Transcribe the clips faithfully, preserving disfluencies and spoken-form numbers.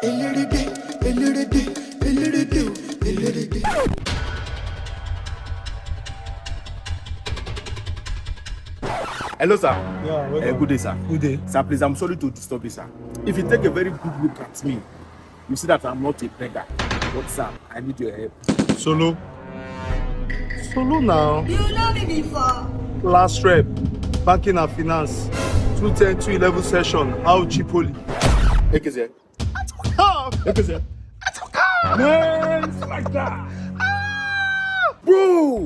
Hello, sir. Yeah, Uh, good day, sir. Good day. Sir, please, I'm sorry to disturb you, sir. If you take a very good look at me, you see that I'm not a beggar. But, sir, I need your help. Solo. Solo now. You know me before. Last rep. Banking and finance. two ten, two eleven session. How cheaply? Take it, sir. Come. Take it, sir. Man, like that. Bro,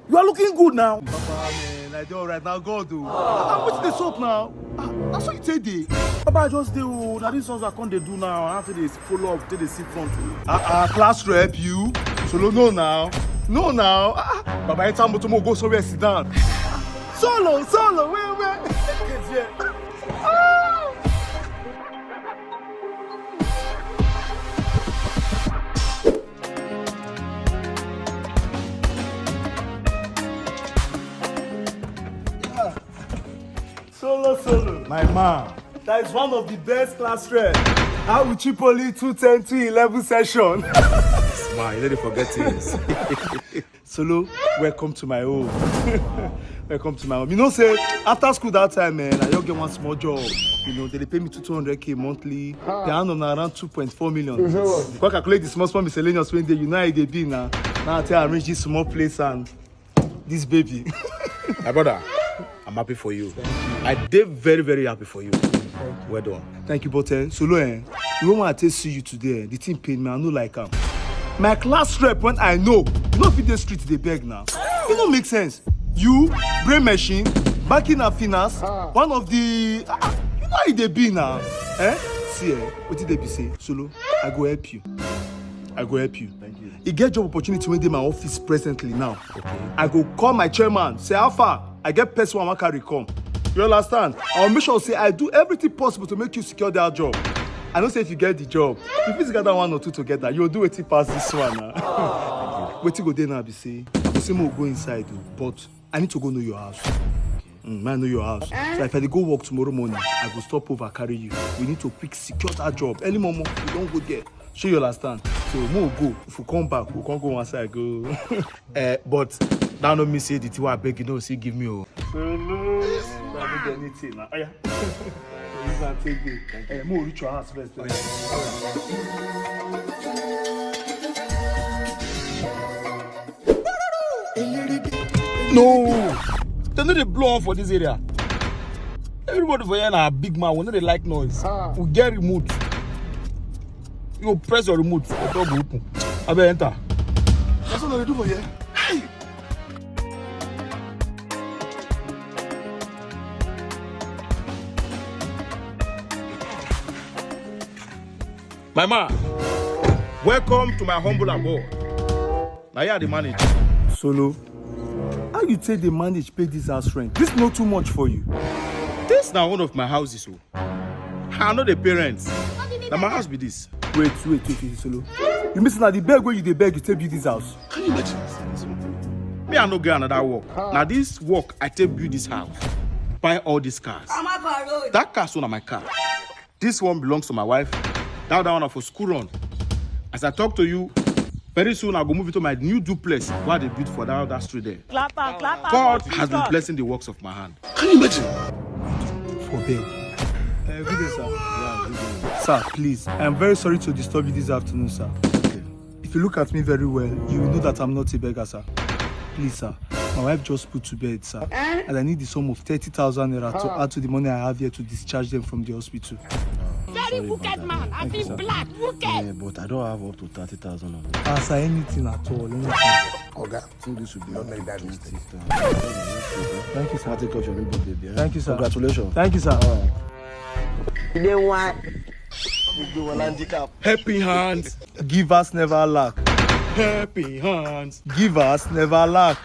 you are looking good now. Papa, man, I do all right now. God, do. I'm with the soap now. Ah, that's what you take day. Papa, I just do. Now these ones I come they do now. I have to dey follow up till they see front. Ah, ah, class rep, you. Solo, no now. No now. Ah, ah. Baba, enter motor, mo go somewhere, sit down. Solo, solo, wait, wait. Solo, solo. My man. That is one of the best class rep. How will Tripoli two ten, two eleven session? Man, you don't forget things. Solo, welcome to my home. Welcome to my home. You know, say, after school that time, man, I just get one small job. You know, they dey pay me two hundred K monthly. They hand on around two point four million. Go calculate the small, small miscellaneous when they, you know how they be now. Now I tell I arrange this small place and this baby. My brother, I'm happy for you. I dey very, very happy for you. Well done. Thank you, but eh, Solo, eh, the woman I take see you today, eh, the thing pain me. I no like am. My class rep, when I know, you know fit dey street dey beg now. It no make sense. You, brain machine, banking and finance, one of the, ah, ah, you know how e dey be now. Eh? See, eh, wetin dey be say, Solo, I go help you. I go help you. Thank you. E get job opportunity wey dey my office presently now. Okay. I go call my chairman, say, "How far? I get person I wan carry come." You understand? I will make sure say I do everything possible to make you secure that job. I know say if you get the job, you fit gather one or two together. You go do wetin pass this one now. Wetin go dey now be say, I go say make we go inside o, but I need to go know your house. Mm, I know your house. So if I dey go work tomorrow morning, I go stop over carry you. We need to quick secure that job. Early momo, we don go there. Shey you understand? So make we go. If we come back, we come go one side go. Eh, but that no mean say the thing wey I beg you no still give me o. Solo. I no get anything na. Oya. Use am take dey. Eh, make we reach your house first. Oya. No, dem no dey blow horn for this area. Everybody for here na big man, we no dey like noise. We get remote. You go press your remote, the door go open. Abeg enter. That's what dem dey do for here. Hey! My man, welcome to my humble abode. Na here I dey manage. Solo, how you take dey manage pay this house rent? This no too much for you? This na one of my houses o. I no dey pay rent. Na my house be this. Wait, wait, wait, wait, Solo. You mean say na the beg wey you dey beg you take build this house? Can you imagine? Me, I no get another work. Na this work I take build this house, buy all these cars. That car so na my car. This one belongs to my wife. That other one na for school run. As I talk to you, very soon I go move into my new duplex wey I dey build for that other street there. Clap am, clap am. God has been blessing the works of my hand. Can you imagine? For bed. Uh, good day, sir. Yeah, good day. Sir, please, I am very sorry to disturb you this afternoon, sir. Okay. If you look at me very well, you will know that I'm not a beggar, sir. Please, sir, my wife just put to bed, sir. Eh? And I need the sum of thirty thousand naira to add to the money I have here to discharge them from the hospital. Very wicked man. I feel black, wicked. Yeah, but I don't have up to thirty thousand of it. Ah, sir, anything at all, anything. Oga, I think this should be. Don't make that mistake. Thank you, sir. Take care of your neighbor, baby, eh? Thank you, sir. Congratulations. Thank you, sir. They want. Helping hands. Givers never lack. Helping hands. Givers never lack.